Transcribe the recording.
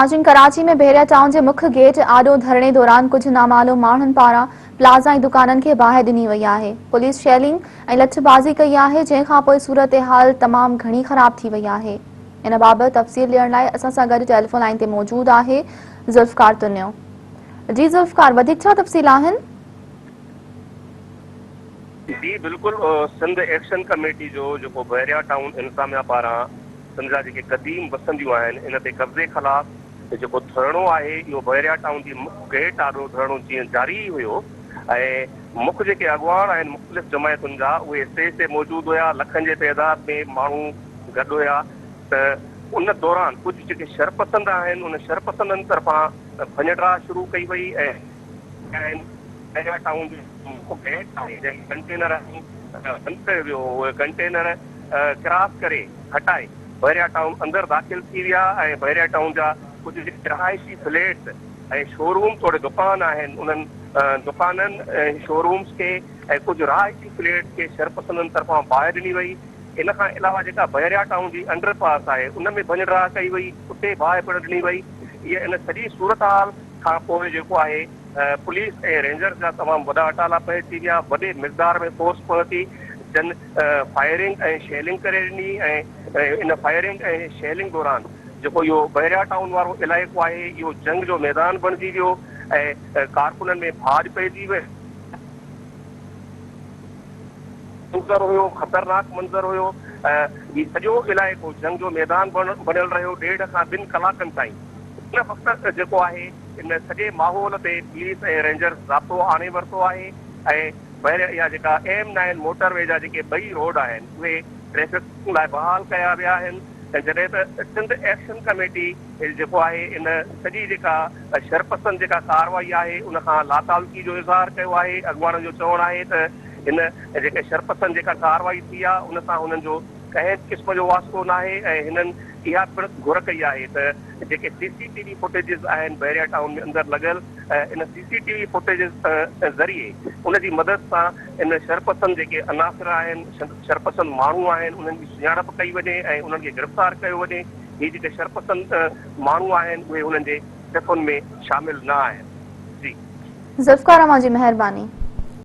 ناظرين ڪراچي ۾ بحريا ٽائون جي مک گيٽ آڏو ڌرڻي دوران ڪجهه نامعلوم ماڻهن پاران پلازا ۽ دڪانن کي باهه ڏني وئي آهي، پوليس شيلنگ ۽ لٺبازي ڪئي آهي، جنهن کانپوء صورتحال تمام گهڻي خراب ٿي وئي آهي. ان بابت تفصيل ڏيڻ لاء اسان سان گڏ ٽيليفون لائين تي موجود آهي ذوالفقار تنيو. جي ذوالفقار وڌيڪ ڇا تفصيل آهن؟ جي بلڪل سنڌ ايڪشن ڪميٽي جو جيڪو بحريا ٽائون انتظاميا پاران سنڌ جا جيڪي قديم وسنديون آهن ان تي قبضي خلاف جيڪو ڌرڻو آهي اهو بحريا ٽائون جي مک گيٽ آڏو ڌرڻو جيئن جاري ئي هيو ۽ مک جيڪي اڳواڻ آهن مختلف جماعتن جا اهي اسٽيج تي موجود هيا لکن جي تعداد ۾ ماڻهو گڏ هيا ته ان دوران ڪجهه جيڪي شرپسند آهن ان شرپسندن طرفان ڀڃ ڊاهه شروع ڪئي وئي ۽ آهن بحريا ٽائون جو مک گيٽ آهي جنهن ۾ ڪنٽينر بند ڪيو ويو هو اهي ڪنٽينر ڪراس ڪري هٽائي بحريا ٽائون اندر داخل ٿي ويا ۽ بحريا ٽائون جا ڪجهه جيڪي رهائشي فليٽس ۽ شوروم توڙي دڪان آهن انهن دڪانن ۽ شورومز کي ۽ ڪجهه رهائشي فليٽس کي شرپسندن طرفان باهه ڏني وئي ان کان علاوه جيڪا بحريا ٽائون جي انڊر پاس آهي ان ۾ ڀڃ ڊاهه ڪئي وئي اتي باهه پڻ ڏني وئي اها ان سڄي صورتحال کان پوء جيڪو آهي پوليس ۽ رينجرز جا تمام وڏا اٽالا پهچي ويا، وڏي مقدار ۾ فورس پهتي جن فائرنگ ۽ شيلنگ ڪري ڏني ۽ ان فائرنگ ۽ شيلنگ دوران جيڪو اهو بحريا ٽائون وارو علائقو آهي اهو جنگ جو ميدان بڻجي ويو ۽ ڪارڪنن ۾ ڀاڄ پئجي وئي. منظر هيو، خطرناڪ منظر هيو، هي سڄو علائقو جنگ جو ميدان بڻيل رهيو، ڏيڍ کان ٻن ڪلاڪن تائين ان وقت جيڪو آهي ان سڄي ماحول تي پوليس ۽ رينجرز ضابطو آڻي ورتو آهي ۽ بحر اها جيڪا ايم نائن موٽر وي جا جيڪي ٻئي روڊ آهن اهي ٽريفڪ لاء بحال ڪيا ويا آهن جڏهن ته سنڌ ايڪشن ڪميٽي جيڪو آهي ان سڄي جيڪا شرپسند جيڪا ڪارروائي آهي ان کان لاتعلقي جو اظهار ڪيو آهي اڳواڻن جو چوڻ آهي ته هن جيڪي شرپسند جيڪا ڪارروائي ٿي آهي ان سان هنن جو ڪنهن به قسم جو واسطو ناهي ۽ هنن اها پڻ گهر ڪئي آهي ته جيڪي سي سي ٽي وي فوٽيجز آهن بحريا ٽائون ۾ اندر لڳل ان سي سي ٽي وي فوٽيجز ذريعي ان جي مدد سان ان شرپسند جيڪي عناصر آهن شرپسند ماڻهو آهن انهن جي سڃاڻپ ڪئي وڃي ۽ انهن کي گرفتار ڪيو وڃي هي جيڪي شرپسند ماڻهو آهن اهي انهن جي صفن ۾ شامل نه آهن جي. ذوالفقار اوهان جي مهرباني.